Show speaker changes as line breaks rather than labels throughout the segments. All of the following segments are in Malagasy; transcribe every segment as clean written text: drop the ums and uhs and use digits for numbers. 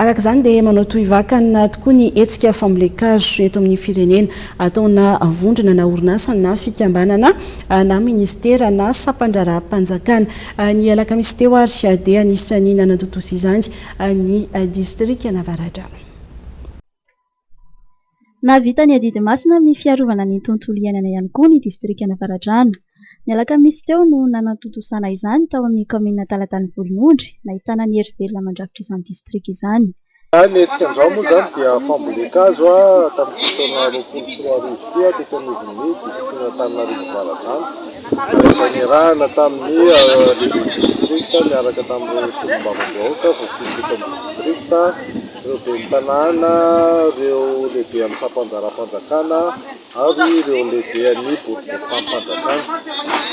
Araka izany dia manao tohivakana tokoa ny hetsika fambolen-kazo eto amin'ny firenena. Ataona vondrona na orinasa na fikambanana na minisitera na sampan-draharaham-panjakana. Ny alakamisy teo ary dia anisan'ny nanatontosa izany ny distrikan'Avaradrano.
Nahavita ny adidy masina amin'ny fiarovana ny tontolo iainana ihany koa ny distrikan'Avaradrano. Ny alakamisy teo no nanatontosana izany tao amin'ny kaominina Talatany Volonondry, nahitana ny hery velona mandrafitra izany distrika izany.
Ny hetsika androany moa izany dia fambolen-kazo tamin'ity taona 2020 ity teto anivon'ny distrikan'Antananarivo Avaradrano izay niarahana tamin'ny lehiben'ny distrika niaraka tamin'ireo solombavambahoaka voafidy teto amin'ny distrika. Ireo ben'ny tanàna, ireo lehibe amin'ny sampan-draharaham-panjakana ary ireo lehibean'ny boriboritanim-panjakana.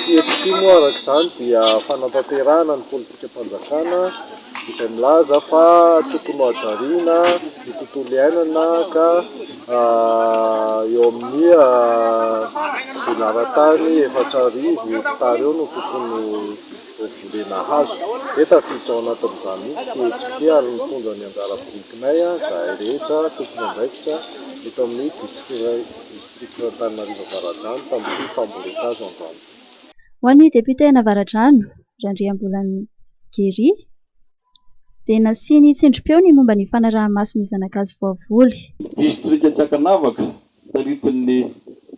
Ity hetsika ity moa araka izany dia fanatanterahana ny politikam-panjakana izay milaza fa tokony ho hajariana ny tontolo iainana ka eo amin'ny velaran-tany 4000 hectares eo no tokony ho volena hazo. Dia tafiditra ao anatin'izany mihitsy ity hetsika ity ary mitondra ny anjara birikinay izahay rehetra tompon'andraikitra eto amin'ny distrikan'Antananarivo Avaradrano tamin'ity fambolen-kazo androany ity.
Ho an'ny depioten'Avaradrano, Randriambolany Gerry, dia nasiany tsindrim-peo ny momba ny fanaraha-maso ny zana-kazo voavoly.
Distrika tsy ankanavaka, taritin'ny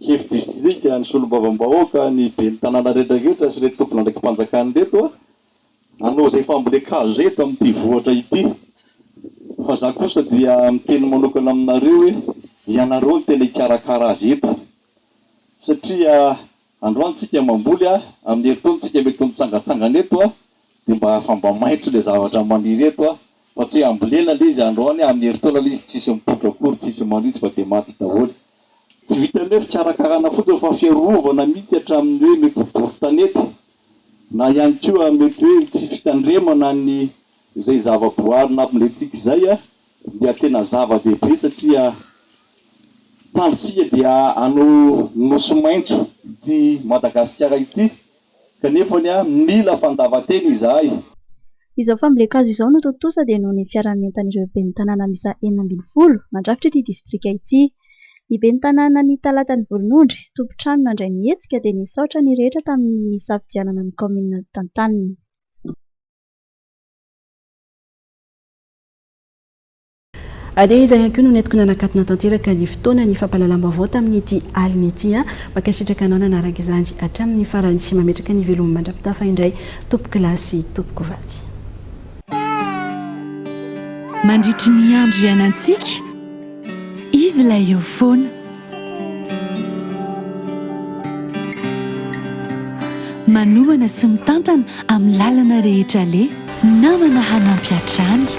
Chef Distrika, ny Solombavambahoaka, ny Ben'ny tanàna rehetra rehetra sy ireto tompon'andraiki-panjakana ireto hanao izay fambolen-kazo izay eto amin'ity vohitra ity. Fa za kosa dia miteny manokana aminareo hoe ianareo no tena hikarakara azy eto satria Androany tsika mamboly a, amin'ny herintaona tsika mety ho mitsangatsangana eto a, dia mba efa mba maitso ilay zavatra maniry eto a, fa tsy hoe ambolena ilay izy androany, amin'ny herintaona ilay izy tsisy mipoitra akory, tsisy maniry fa dia maty daholo. Tsy vitan'ny hoe fikarakarana fotsiny fa fiarovana mihitsy hatramin'ny hoe mety ho doro tanety na ihany koa mety hoe tsy fitandremana ny izay zava-boary nampilentsika izay a, dia tena zava-dehibe satria Tanjontsika dia hanao nosy maitso ity Madagasikara ity kanefa mila fandavan-tena izahay.
Izao fambolen-kazo izao no tontosa dia noho ny fiaraha-mientan'ireo ben'ny tanàna miisa 16 mandrafitra ity distrika ity. Ny ben'ny tanànan'i Talatan'i Volonondry, tompon-trano nandray ny hetsika dia nisaotra ny rehetra tamin'ny nisafidianana ny kaominina tantaniny.
Dia izay ihany koa no nentiko nanakatona tanteraka ny fotoana ny fampahalalam-baovao tamin'ity alina ity. Mankasitraka anao nanaraka izany hatramin'ny farany sy mametraka ny veloma mandra-pitafa indray tompokolahy sy tompokovavy.
Mandritry ny andro iainantsika, Izy ilay eo foana. Manohana sy mitantana amin'ny lalana rehetra aleha. Namana hanampy hatrany.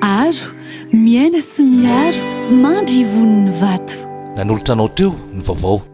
Aro, miaina sy miaro, mandry ivon'ny vato.
Nanolotra anao teo ny vaovao.